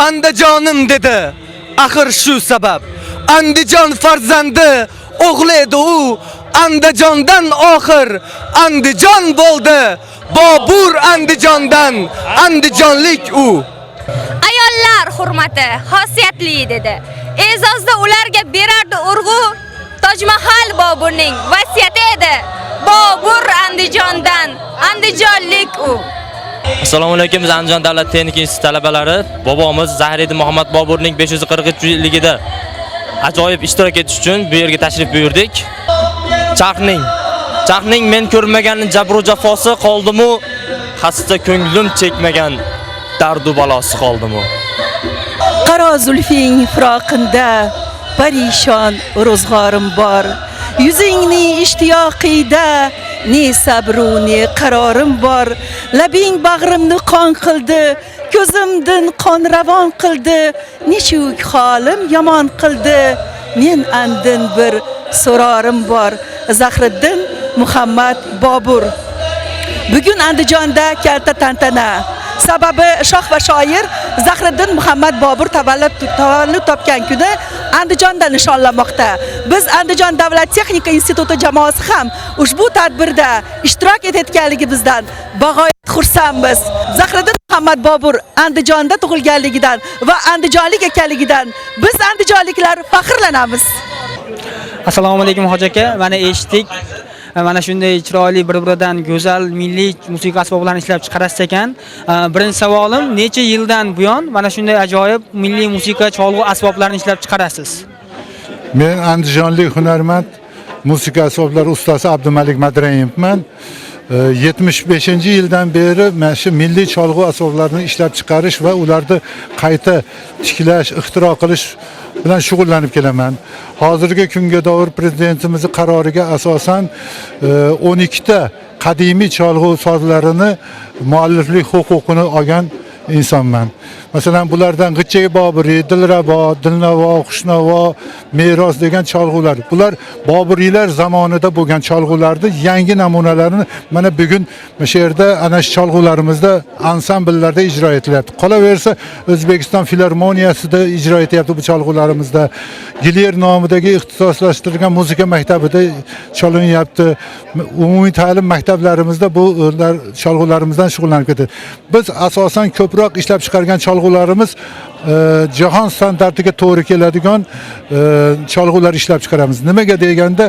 Andijonim dedi. Axir shu sabab. Andijon farzandi o'g'li edi u. Andijondan oxir Andijon bo'ldi. Bobur Andijondan andijonlik u. Ayollar hurmati xosiyatli dedi. E'zozda ularga berardi urg'u. Tojmahal Boburning vasiyati edi. Bobur Andijondan andijonlik u. Assalomu alaykum, biz Andijon davlat texnika instituti talabalari. Bobomiz Zahiriddin Muhammad Boburning 543 yilligida ajoyib ishtirok etish uchun bu yerga tashrif buyurdik. Charxning men ko'rmagan jabru jafosi qoldimu, xasta ko'nglim chekmagan dardu balosi qoldimu. Qaro zulfing firoqinda parishon ro'zg'orim bor. Yuzingni ishtiyoqida ne sabru ne qarorim bor. Labing bag'rimni qon qildi, ko'zimdin qon ravon qildi. Nechuk holim yomon qildi, men andin bir so'rorim bor. Zahriddin Muhammad Bobur. Bugun Andijonda kalta tantana. Sababi shoh va shoir Zahriddin Muhammad Bobur tavallud topgan kuni Andijonda nishonlanmoqda. Biz Andijon davlat texnika instituti jamoasi ham ushbu tadbirda ishtirok etayotganligimizdan bag'oyat xursandmiz. Zahriddin Muhammad Bobur Andijonda tug'ilganligidan va andijonlik ekanligidan biz andijonliklar faxrlanamiz. Assalomu alaykum hoji aka. Mana eshitdik. Mana shunday chiroyli bir-biridan go'zal milliy musiqa asboblarini ishlab chiqarasiz ekan. Birinchi savolim, necha yildan buyon mana shunday ajoyib milliy musiqa cholg'u asboblarini ishlab chiqarasiz? Men andijonlik hunarmand, musiqa asboblari ustasi Abdumalik Madraimovman. 75-yildan beri mana shu milliy cholg'u asboblarini ishlab chiqarish va ularni qayta tiklash, ixtiro qilish bilan shug'ullanib kelaman. Hozirgi kunga doir prezidentimizning qaroriga asosan 12 ta qadimiy cholg'u sozlarini mualliflik huquqini olgan insonman. Masalan, bulardan G'ichchak Boburiy, Dilrabo, Dilnavo, Xushnavo, Meros degan cholg'ular. Bular Boburiylar zamonida bo'lgan cholg'ularni yangi namunalarini mana bugun mana shu yerda ana shu cholg'ularimizda ansambllarda ijro etilyapti. Qolaversa, O'zbekiston filarmoniyasida ijro etyapti bu cholg'ularimizda. Gilyer nomidagi ixtisoslashtirilgan muzika maktabida chalinyapti. Umumiy ta'lim maktablarimizda bu cholg'ularimizdan shug'ullanib ketadi. Biz asosan ko'proq ishlab chiqargan cholg'ularimiz jahon standartiga to'g'ri keladigan cholg'ular ishlab chiqaramiz. Nimaga deganda,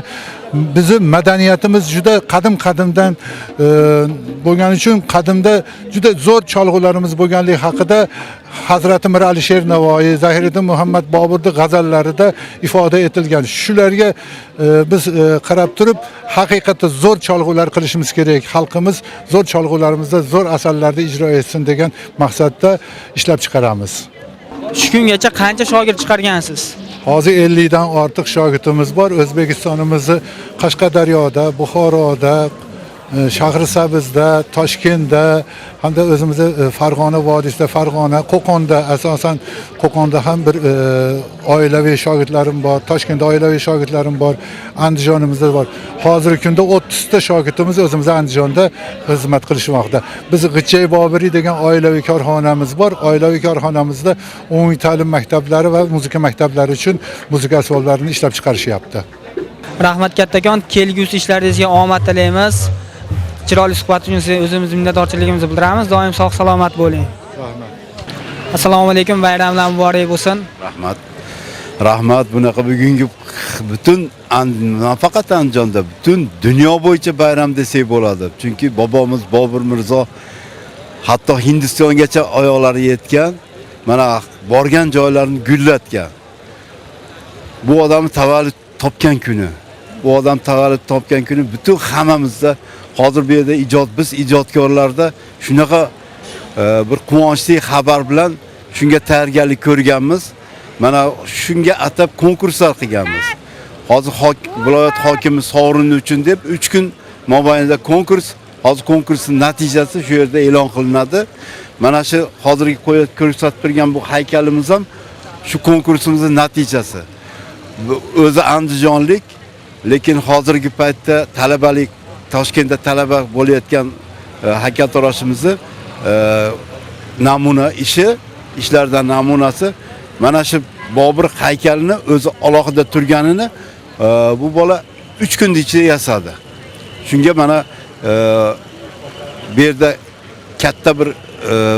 bizni madaniyatimiz juda qadim-qadimdan bo'lgani uchun qadimda juda zo'r cholg'ularimiz bo'lganligi haqida Hazrati Mir Alisher Navoiy, Zahiriddin Muhammad Boburning g'azallarida ifoda etilgan. Shularga biz qarab turib, haqiqatda zo'r cholg'ular qilishimiz kerak. Xalqimiz zo'r cholg'ularimizda zo'r asarlarni ijro etsin degan maqsadda ishlab chiqaramiz. Shu kungacha qancha shogird chiqargansiz? Hozir 50 dan ortiq shogirdimiz bor. O'zbekistonimizni Qashqadaryoda, Buxoroda, Shahrisabzda, Toshkentda hamda o'zimizni Farg'ona vodiysida, Farg'ona, Qo'qonda, asosan Qo'qonda ham bir oilaviy shogirdlarim bor, Toshkentda oilaviy shogirdlarim bor, Andijonimizda bor. Hozirgi kunda 30 ta shogirdimiz o'zimiz Andijonda xizmat qilishmoqda. Biz G'ichchay Boburiy degan oilaviy korxonamiz bor. Oilaviy korxonamizda umumiy ta'lim maktablari va muzika maktablari uchun muzika asboblarini ishlab chiqarishyapti. Rahmat kattakon, kelgusi ishlaringizga omad tilaymiz. Chiroyli suhbat uchun sizga o'zimiz minnatdorchiligimizni bildiramiz. Doim sog' salomat bo'ling. Rahmat. Assalomu alaykum, bayramlar muborak bo'lsin. Rahmat. Rahmat. Bunaqa bugungi butun nafaqat Andijonda, butun dunyo bo'yicha bayram desak bo'ladi. Chunki bobomiz Bobur Mirzo hatto Hindistongacha oyoqlari yetgan, mana borgan joylarini gullatgan. Bu odam tavallud topgan kuni. Bu odam tavallud topgan kuni butun hammamizda hozir bu yerda ijod, biz ijodkorlarda shunaqa bir quvonchli xabar bilan shunga tayyorgarlik ko'rganmiz. Mana shunga atab konkurslar qilganmiz. Hozir viloyat hokimi sovrini uchun deb 3 kun mobaynida konkurs, hozir konkursning natijasi shu yerda e'lon qilinadi. Mana shu hozirgi ko'rsatib turgan bu haykalimiz ham shu konkursimizning natijasi. Bu o'zi andijonlik, lekin hozirgi paytda talabalik Toshkentda talaba bo'layotgan haykaltaroshimizni namuna ishi. ishlardan namunasi mana shu Bobur haykalini o'zi alohida turganini bu bola 3 kun ichida yasadi. Shunga mana bu yerda katta bir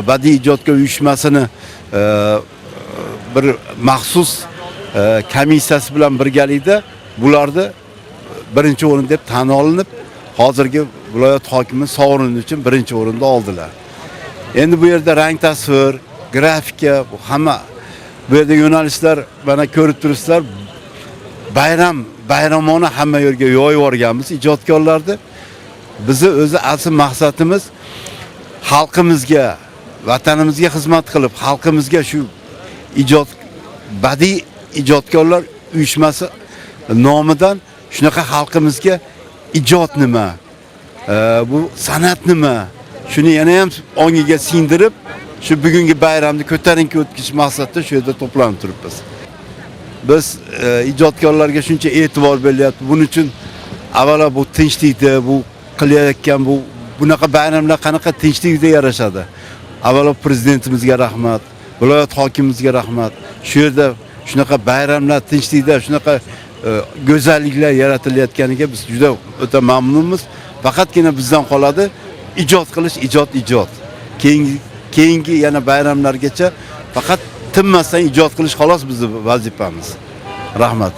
badiiy ijodkor uyushmasini bir maxsus komissiyasi bilan birgalikda bularni birinchi o'rin deb tan olinib, hozirgi viloyat hokimi sovrini uchun birinchi o'rinda oldilar. Endi bu yerda rang tasvir, grafika, bu hamma bu yerda yo'nalishlar mana ko'rib turibsizlar. Bayram, bayramona hamma yerga yoyib yuborganmiz ijodkorlarni. Bizni o'zi asl maqsadimiz xalqimizga, vatanimizga xizmat qilib, xalqimizga shu ijod badiiy ijodkorlar uyushmasi nomidan shunaqa xalqimizga ijod nima, bu san'at nima, shuni yana ham ongiga singdirib, shu bugungi bayramni ko'tarinki o'tkazish maqsadida shu yerda to'planib turibmiz. Biz ijodkorlarga shuncha e'tibor berilyapti. Buning uchun avvalo bu tinchlikda, bu qilayotgan bu bunaqa bayramlar qanaqa tinchlikda yarashadi. Avvalo prezidentimizga rahmat, viloyat hokimimizga rahmat. Shu yerda shunaqa bayramlar tinchlikda, shunaqa go'zalliklar yaratilayotganiga biz juda o'ta mamnunmiz. Faqatgina bizdan qoladi ijod qilish, ijod, ijod. Keyingi yana bayramlargacha faqat tinmasdan ijod qilish xolos bizning vazifamiz. Rahmat.